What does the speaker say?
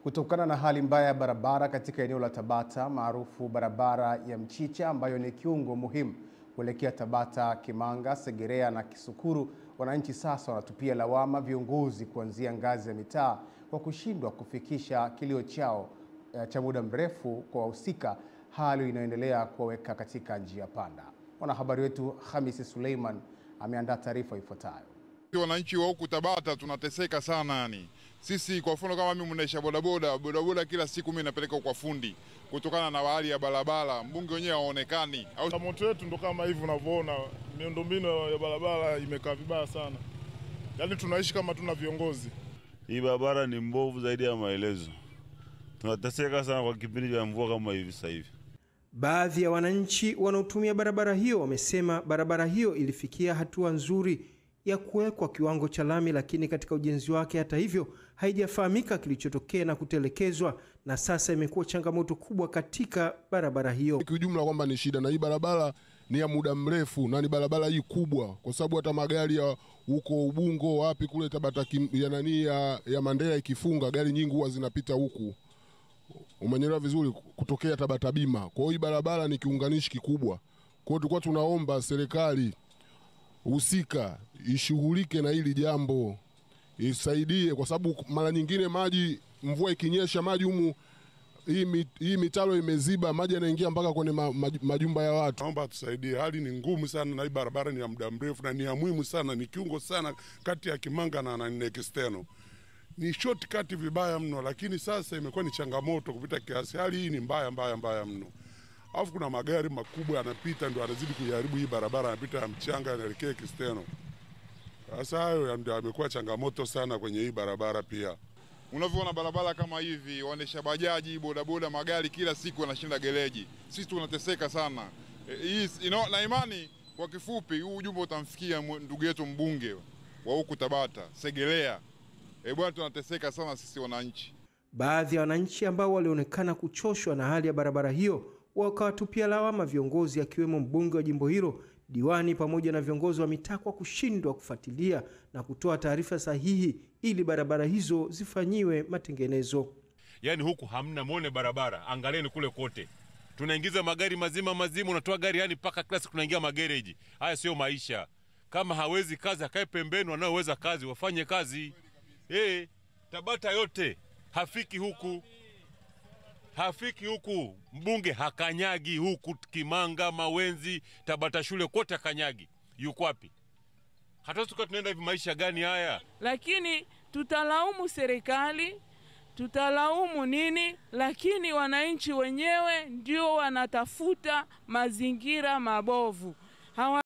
Kutokana na hali mbaya ya barabara katika eneo la Tabata maarufu barabara ya Mchicha ambayo ni kiungo muhimu kuelekea Tabata, Kimanga, Segerea na Kisukuru, wananchi sasa wanatupia lawama viongozi kuanzia ngazi ya mitaa kwa kushindwa kufikisha kilio chao cha muda mrefu kwa wahusika, hali inayoendelea kuwaweka katika njia panda. Mwanahabari wetu Hamisi Suleiman ameandaa taarifa ifuatayo. Wananchi wa huku Tabata tunateseka sana yani. Sisi kwa mfano kama mimi mnaisha bodaboda kila siku mimi napeleka kwa fundi kutokana na hali ya barabara, mbunge wenyewe haonekani. Changamoto yetu ndo kama hivi unavyoona, miundombinu ya barabara imekaa vibaya sana. Yaani tunaishi kama tuna viongozi. Hii barabara ni mbovu zaidi ya maelezo. Tunateseka sana kwa kipindi cha mvua kama hivi sasa hivi. Baadhi ya wananchi wanaotumia barabara hiyo wamesema barabara hiyo ilifikia hatua nzuri ya kuwekwa kiwango cha lami, lakini katika ujenzi wake hata hivyo haijafahamika kilichotokea na kutelekezwa, na sasa imekuwa changamoto kubwa katika barabara hiyo. Kwa ujumla kwamba ni shida, na hii barabara ni ya muda mrefu na ni barabara hii kubwa, kwa sababu hata magari ya huko Ubungo wapi kule Tabata ya nani ya Mandela ikifunga gari nyingi huwa zinapita huku. Umenyelewa vizuri, kutokea Tabata Bima. Kwa hiyo hii barabara ni kiunganishi kikubwa. Kwa hiyo tulikuwa tunaomba serikali husika ishughulike na hili jambo, isaidie, kwa sababu mara nyingine maji, mvua ikinyesha maji humu, hii mitaro imeziba, maji yanaingia mpaka kwenye majumba ya watu. Naomba tusaidie, hali ni ngumu sana na hii barabara ni ya muda mrefu na ni ya muhimu sana, ni kiungo sana kati ya Kimanga na Kisteno. Ni shortcut vibaya mno, lakini sasa imekuwa ni changamoto kupita kiasi. Hali hii ni mbaya mbaya mbaya mno. Alafu kuna magari makubwa yanapita ndio yanazidi kuiharibu hii barabara, yanapita ya mchanga yanaelekea Kisteno. Sasa hayo ndio yamekuwa changamoto sana kwenye hii barabara pia. Unavyoona barabara kama hivi, waendesha bajaji, bodaboda, magari kila siku wanashinda gereji. Sisi tunateseka sana. Na imani kwa kifupi huu ujumbe utamfikia ndugu yetu mbunge wa huku Tabata, Segerea. Bwana, tunateseka sana sisi wananchi. Baadhi ya wananchi ambao walionekana kuchoshwa na hali ya barabara hiyo wakawatupia lawama viongozi akiwemo mbunge wa jimbo hilo, diwani pamoja na viongozi wa mitaa kwa kushindwa kufuatilia na kutoa taarifa sahihi ili barabara hizo zifanyiwe matengenezo. Yaani huku hamna muone barabara, angalieni kule kote. Tunaingiza magari mazima mazima, unatoa gari yani mpaka class tunaingia magereji. Haya sio maisha. Kama hawezi kazi akae pembeni, wanaoweza kazi wafanye kazi. Tabata yote hafiki huku. Hafiki huku, mbunge hakanyagi huku Kimanga, Mawenzi, Tabata shule kote hakanyagi. Yuko wapi? Hatuwezi tukawa tunaenda hivi, maisha gani haya? Lakini tutalaumu serikali, tutalaumu nini, lakini wananchi wenyewe ndio wanatafuta mazingira mabovu.